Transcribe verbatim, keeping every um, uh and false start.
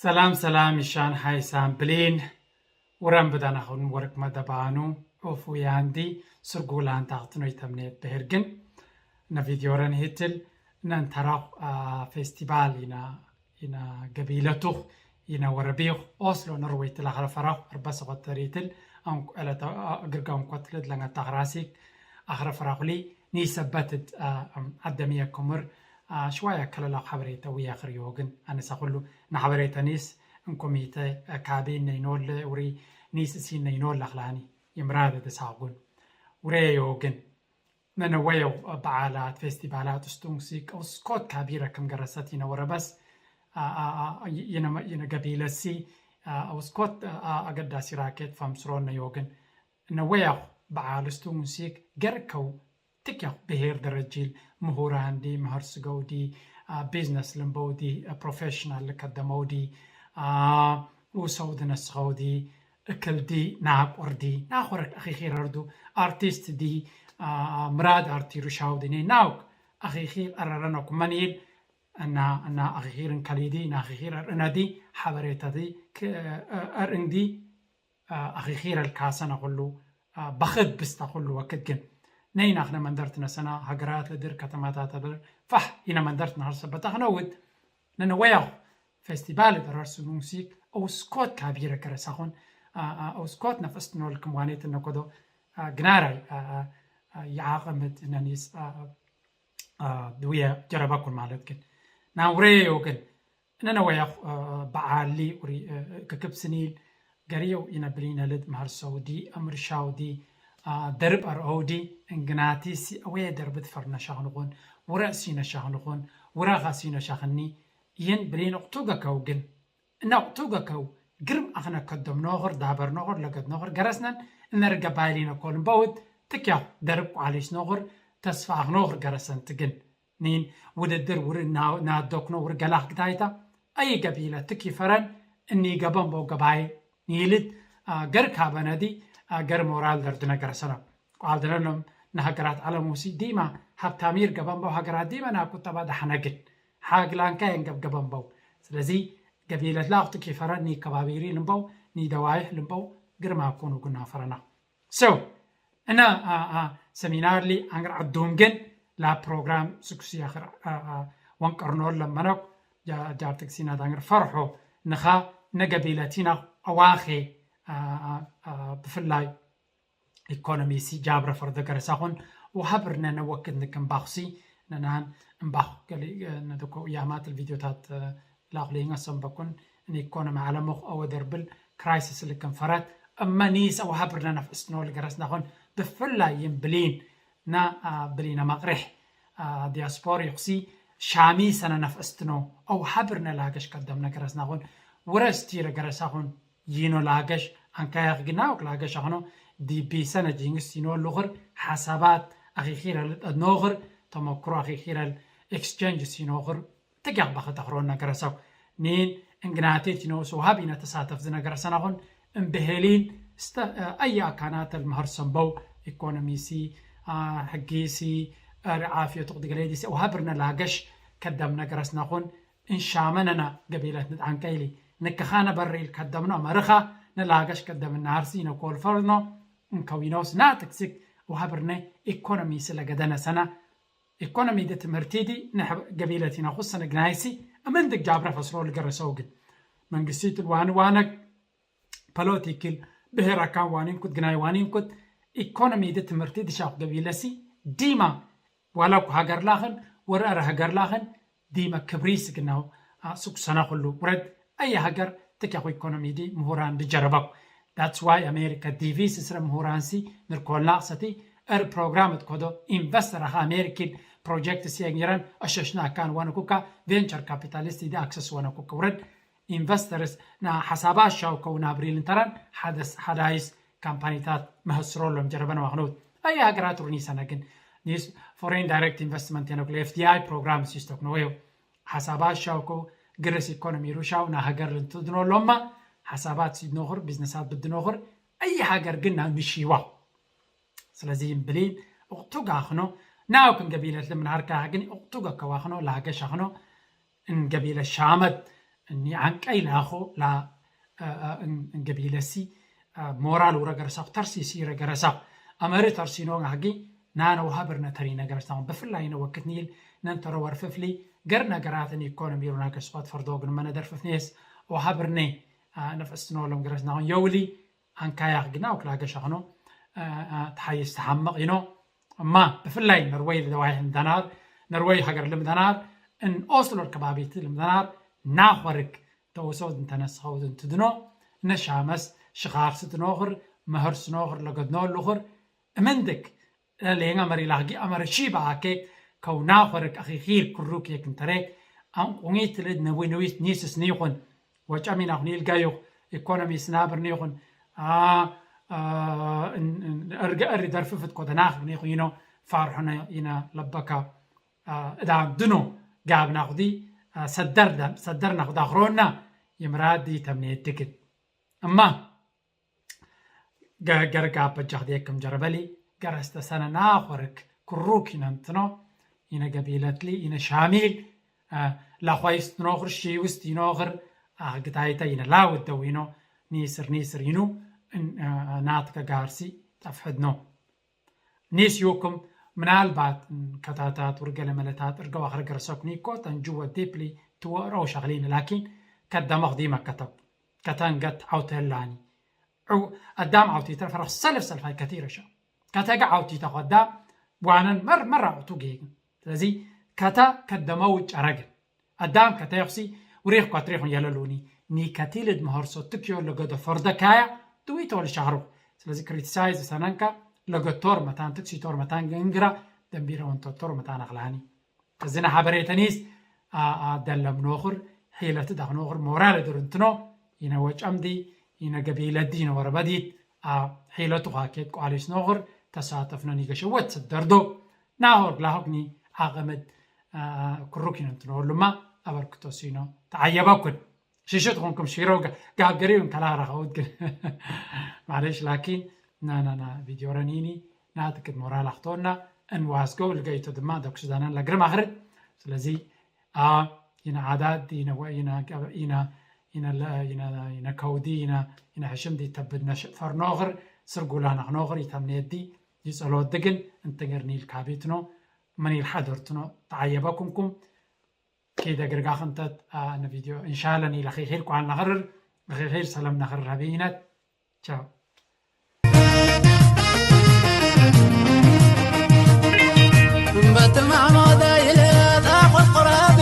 ሰላም ሰላም፣ ይሻን ሃይሳም ብሊን፣ ውረን ብዳናኹን ወርቅ መደባኑ፣ ዑፉ ያንዲ፣ ስርጉላን ታኽትኖ ይተምኔት ብሄር ግን፣ እነ ቪዲዮ ረን ሂትል፣ እነን ተራኹ፣ አ፣ ፌስቲቫል ኢና፣ ኢና ገቢለቱኽ፣ ኢና ወረቢኹ፣ ኦስሎ፣ ኖርወይ ትል ኣኽረ ፈራኹ፣ ኣርበ ሰቆተሪትል፣ ኣንኩ ዕለተ፣ አ፣ ግርጋ እንኮትልድ ለንገታ ኽራሲክ፣ ኣኽረ ፈራኹሊ፣ ኒሰበትድ፣ አ፣ ኣም፣ ዓደምየ ክምር፣ አ፣ ሽዋያ ከለላ ሓበሬታ ውያ ኽርዮ ግን ኣነሳ ኹሉ ንሓበሬታ ኒስ እንኮሚተ፣ አ፣ ካቢን ነይኖለ ውሪ ኒስ ሲን ነይኖለ ኣኽላኒ ይምራደ ደሳጉን ውሬዮ ግን ነነወዮ በዓላት ፌስቲቫላት ስቱንግሲክ ኣውስኮት ካቢረ ከም ገረሰት ይነወረ በስ፣ አ፣ አ፣ አ፣ ይነ፣ ይነ ገቢለሲ፣ አ፣ ኣውስኮት፣ አ፣ አ፣ ኣገዳሲ ራኬት ፋምስሮን ነዮ ግን ነወያኹ በዓል ስቱንግሲክ ገርከው ትኪያኹ ብሄር ደረጂል ምሁራን ዲ፣ መሀርስገው ዲ፣ አ፣ ቢዝነስ ልምበው ዲ፣ አ፣ ፕሮፌሽናል ልከደመው ዲ፣ አ፣ ውሰው ድነስኸው ዲ፣ እክል ዲ፣ ናቁር ዲ፣ ናኾረ ኣኺኺረር ዱ፣ ኣርቲስት ዲ፣ አ፣ ምራድ ኣርቲ ሩሻው ዲ፣ ኔ ናውክ ኣኺኺር ኣረረነኩ መን ይል፣ እና፣ እና ኣኺኺር እንከሊ ዲ፣ እና ኣኺኺር ኣርእነ ዲ፣ ሓበሬታ ዲ፣ ክ-፣ አ፣ ኣርእን ዲ፣ አ፣ ኣኺኺረ ልካሰነ ኩሉ፣ አ፣ በኽድ ብስታ ኩሉ ወክድ ግን። ነይና ኣኽነ መንደርት ነሰና፣ ሃገራት ለድር፣ ከተማታት ለድር፣ ፋሕ፣ ኢነ መንደርት ነሀር ሰበት ኣኽነ ውድ፣ ነነወያኹ ፌስቲቫል ደረር ስኑንሲክ፣ ኣውስኮት ካቢረ ገረሳኹን፣ አ፣ አ፣ ኣውስኮት ነፈስትኖ ልክም ዋኔት ነኮዶ፣ አ፣ ግናራይ፣ አ፣ አ፣ አ፣ ይዓቐምት ነኒስ፣ አ፣ አ፣ ድውየ ጀረባኩን ማለት ግን። ናውሬዮ ግን፣ እነነወያኹ፣ አ፣ በዓሊ ውሪ፣ አ፣ ክክብ ስኒል፣ ገርየው ኢነብሊነ ልድ መሀርሰው ዲ፣ ኣምርሻው ዲ፣ አ፣ ደርብ ኣርአው ዲ፣ እንግናቲሲ ኣወየ ደርብት ፈርነሻኽንኹን፣ ውረእሲ ነሻኽንኹን፣ ውረኻሲ ነሻኽኒ፣ ይህን ብሊን ኦቅቱገከው ግን፣ እነ ኦቅቱገከው ግርም ኣኽነ ከዶም ኖኽር፣ ዳበር ኖኽር፣ ለገድ ኖኽር፣ ገረስነን እነርገባይሊነ ኮል እምበውት፣ ትኪያኹ ደርብ ቋሊስ ኖኽር፣ ተስፋ ኣኽኖኽር ገረሰን ትግን። ኒን ውድድር ውር ና-፣ ናዶክኖ ውር ገላኽ ግዳይታ፣ ኣይ ገቢለ ትኪ ፈረን፣ እኒ ገበን በው ገባይ ኒልት፣ አ፣ ገር ካበነዲ፣ አ፣ ገር ሞራል ደርድነ ገረሰኖ። ቋልደለኖም ንሃገራት ዓለም ውሲ ዲማ ሃብታሚር ገበን በው ሃገራት ዲማ ና ቁጠባ ዳሕነግን። ሓግላንካ የንገብ ገበን በው። ስለዚ ገቢለት ላኽ ትኪ ፈረን ኒ ከባቢሪ ልምበው፣ ኒ ደዋይሕ ልምበው፣ ግርማ ኩኑ ጉና ፈረና። So፣ እነ፣ አ፣ አ፣ ሰሚናር ሊ ኣንግር ዓዱም ግን ላ ፕሮግራም ስኩሲ ኣኽር፣ አ፣ አ፣ ወንቀርኖ ለመነኩ ጃ-፣ ጃርትክ ሲና ዳንግር ፈርሖ ንኻ ነገቢለቲና ኣዋኼ፣ አ፣ አ፣ አ፣ ብፍላይ ኢኮኖሚ ሲ ጃብረ ፈርደ ገረሳኹን ወሃብርነ ነወክድ ንክ እምባኹሲ ነናን እምባኹ ገሊ፣ አ፣ ነደኮ ያማት ቪዲዮታት፣ አ፣ ላኹሌኛ ሰንበኩን ንኢኮኖሚ ዓለምኽ ኣወደርብል ክራይሲስ ልክም ፈረት፣ እመ ኒስ ኣውሃብርነ ነፍዕስትኖ ልገረስናኹን ብፍላይ ይም ብሊን ና፣ አ፣ ብሊነ መቕሬሕ፣ አ፣ ዲያስፖር ይኹሲ ሻሚ ሰነ ነፍዕስትኖ ኣውሃብርነ ላገሽ ከደም ነገረስናኹን ውረስቲ ረገረሳኹን ይኖ ላገሽ ኣንካያኽ ግናውክ ላገሽ ኣኽኖ ዲቢ ሰነ ጂንግስ ይኖ ሉኽር ሓሳባት ኣኺኺረ ልጠኖኽር ተመክሮ ኣኺኺረ ኤክስቼንጅ ሲኖኽር ትጋባኸ ተኽሮን ነገረሰው። ኒን እንግናቴ ቲኖስ ወሃብ ኢነ ተሳተፍ ዝነገረሰናኹን እምብሄሊን ስተ-፣ ኣየ ኣካናት ልመኸር ሰንበው ኢኮኖሚሲ፣ አ፣ ሕጊሲ፣ አ፣ ርዓፍዮ ትቕድገለይዲሲ ወሃብርነ ላገሽ ከደም ነገረስናኹን እንሻመነና ገቢለት ንጣንቀይሊ ንክኻነ በሪል ከደምኖ መርኻ ንላገሽ ከደም እናሃርሲ ነኮልፈርኖ እንከዊኖስ ናትክሲክ ወሃብርነ ኢኮኖሚሲ ለገደነ ሰና ኢኮኖሚ ዲ ትምህርቲ ዲ ንሕብ-፣ ገቢለት ኢና ኹሰነ ግናይሲ እምን ድግ ጃብረ ፈስሮ ልገረሰው ግን መንግስቲ ትል ዋን ዋነግ ፖለቲክል ብሄር ኣካን ዋኒንኩት ግናይ ዋኒንኩት ኢኮኖሚ ዲ ትምህርቲ ዲ ሻፍ ገቢለሲ ዲማ ዋላ እኮ ሃገር ላኽን ወረ ኣረ ሃገር ላኽን ዲመ ክብሪ ስግናው፣ አ፣ ሱክሰና ኩሉ ውረድ። ኣየ ሃገር ተኪያኹ ኢኮኖሚ ዲ ምሁራን ዲ ጀረባኩ። That's why ኣሜሪካ ዲቪ ስስረ ምሁራን ሲ ንርኮልና ሰቲ እር ፕሮግራም እትኮዶ ኢንቨስተር ኣኻ ኣሜሪኪን ፕሮጀክት ሲ ኣግኝረን ኣሸሽና ኣካን ወነኩካ ቬንቸር ካፒታሊስት ዲ ኣክሰስ ወነኩካ ውረድ። ኢንቨስተርስ ና ሓሳባ ሻውከው ናብሪል እንተራን ሓደስ ሓዳይስ ካምፓኒታት መህስሮሎም ጀረበን ዋኽኖት። ኣየ ሃገራት ሩኒ ሰነ ግን ኒስ ፎሬን ዳይሬክት ኢንቨስትመንት የነኩ ኤፍ ዲ ኣይ ፕሮግራም ሲስተክ ነወዮ። ሓሳባት ሻውኮ ግርስ ኢኮኖሚ ሩሻው ናሃገር ልንትድኖ ሎማ ሓሳባት ሲድኖኽር ቢዝነሳት ብድኖኽር ኣየ ሃገር ግን ና ንሺዋ። ስለዚ ብሊን ኡቕቱጋ ኣኽኖ ናው ክንገቢለት ልምናሃርካ ግን ኡቕቱጋ ከዋኽኖ ላገሽ ኣኽኖ ን ገቢለ ሻመት፣ ኒ ዐንቀይ ላኾ ላ፣ እ፣ እ፣ ን፣ ን ገቢለ ሲ፣ እ፣ ሞራል ውረ ገረሳኹ፣ ተርሲሲ ረ ገረሳኹ። አመሪ ተርሲኖ ሀጊ ናነ ወሀብርነ ተሪነ ገረስናኹን። ብፍላይ ነ ወክት ኒል ነንተሮ ወርፍፍሊ ገር ነገራትን ኢኮኖሚ ሩና ገስኳት ፈርዶ ግን መነ ደርፍፍኔስ ወሀብርኔ፣ አ፣ ነፍዕስትኖ ሎም ገረስናኹን። የውሊ አንካያኽ ግና ወክላ ገሻኽኖ፣ አ፣ አ፣ ተሓይስ ተሓምቕ ኢኖ። እማ ብፍላይ ነርወይ ለደዋይሕ ምደናር፣ ነርወይ ሀገር ልምደናር፣ እን ኦስሎ ከባቢት ልምደናር፣ ናኾርክ ተውሶ እንተነስኸው እንትድኖ፣ ነሻመስ ሽኻር ስትኖኽር፣ መህር ስኖኽር፣ ለገድኖ ልኹር፣ እምንድክ ሌንጋ መሪ ላኽጊ አመረ ሺ በአኬ ከው ናኾርክ አኺኺር ክሩክ የክ እንተሬክ፣ አንቁኒት ልድ ነዊ ነዊት ኒስስ ኒኹን፣ ወጨሚናኹን ይልጋዩኽ፣ ኢኮኖሚ ስናብር ኒኹን፣ አ፣ አ፣ እን-፣ እን-፣ እርገ እሪ ደርፍፍት ኮደናኽ ኒኹን ይኖ፣ ፋርሑነ ይነ ለበካ፣ አ፣ እዳን ድኖ ጋብናኹዲ፣ አ፣ ሰደር ደ-፣ ሰደርናኹ ዳኽሮና፣ ይምራዲ ተምኔ ድግል። እማ፣ ገ-፣ ገርጋ በጃኽ ዴክም ጀረበሊ፣ ገረስተ ሰነ ናኾርክ ክሩክ ይነንትኖ፣ ይነ ገቢለትሊ፣ ይነ ሻሚል፣ አ፣ ላኳይስት ኖኽር፣ ሺውስት ይኖኽር፣ አኽግታይተ ይነ ላውደው ይኖ፣ ኒስር ኒስር ይኑ፣ እን-፣ አ፣ ናትከ ጋርሲ ጠፍሕድ ኖ። ኒስ ዩክም፣ ምናልባት፣ እን፣ ከታታት ውርገለ መለታት እርገዋ ኸርገር ሰኩኒ እኮ፣ ተንጅወ ዲፕሊ ትወረው ሸኽሊን፣ ላኪን ከደመኽ ዲመ ከተብ፣ ከተንገት ዐውተላኒ። ዑ-፣ አዳም ዐውቲተ ፈረኽ ሰልፍ ሰልፋይ ከቲረ ሸ። ከተገ ዐውቲተ ኸዳም ዋነን መር-፣ መራ ዐውቱ ጌግን። ስለዚ ከተ ከደመው ጨረግን። አዳም ከተ የኽሲ ውሪኽ ኳትሪኹን የለሉኒ። ኒ ከቲልድ መኸርሶ ትክዮ ለገዶ ፈርደ ካያ ትዊቶ ልሻህሩ። ስለዚ ክሪቲሳይዝ ሰነንካ ለገቶር መታን ትክሲቶር መታን ገንግራ ደንቢረ ወንቶቶር መታን አኽላኒ። እዝነ ሐበሬተኒስ፣ አ፣ አ፣ ደለም ኖኽር፣ ሒለት ዳኽ ኖኽር፣ ሞራል ድር እንትኖ፣ ይነ ወጨምዲ፣ ይነ ገቢለዲ፣ ይነ ወረበዲት፣ አ፣ ሒለቱ ኻኬት ቋሊስ ኖኽር፣ ተሳተፍነ ኒገሸወት ስደርዶ፣ ናሆር ላሆግኒ፣ አቐምድ፣ አ፣ አ፣ ክሩክ ይነ እንትኖ፣ ሁሉማ አበርክቶ ሲኖ፣ ተዓየበኩን። ሽሽት ኾንኩም ሽሮ ጋ-፣ ጋገሪውን ከላራ ኸውት ግን። ማለሽ፣ ላኪን፣ ና፣ ና፣ ና፣ ቪዲዮ ረኒኒ፣ ናትክት ሞራል አኽቶና፣ እንዋስገው ልገይቶ ድማ፣ ደኩስ ዳናን ለግርም አኽርት። ስለዚ፣ አ፣ ይነ ዓዳት፣ ይነ ወ-፣ ይነ ገበ-፣ ይነ፣ ይነ ለ-፣ ይነ፣ ይነ ከውዲ፣ ይነ፣ ይነ ሕሽምዲ ተብድነ ሽ-፣ ፈርኖኽር፣ ስርጉላ ነኽኖኽር፣ ይተምኔዲ፣ ይጸሎት ድግን፣ እንትግር ኒል ካቢትኖ፣ መኒል ሓደርትኖ፣ ተዓየበኩምኩም፣ ኬደ ግርጋ ኽንተት፣ አ፣ ንቪዲዮ፣ እንሻለ ኒል አኺኺር ቋል ነኽርር፣ አኺኺር ሰለም ነኽርር ሀቢነት። ቻው። በትማሞዳ ይለ ጣቆት ቁራብ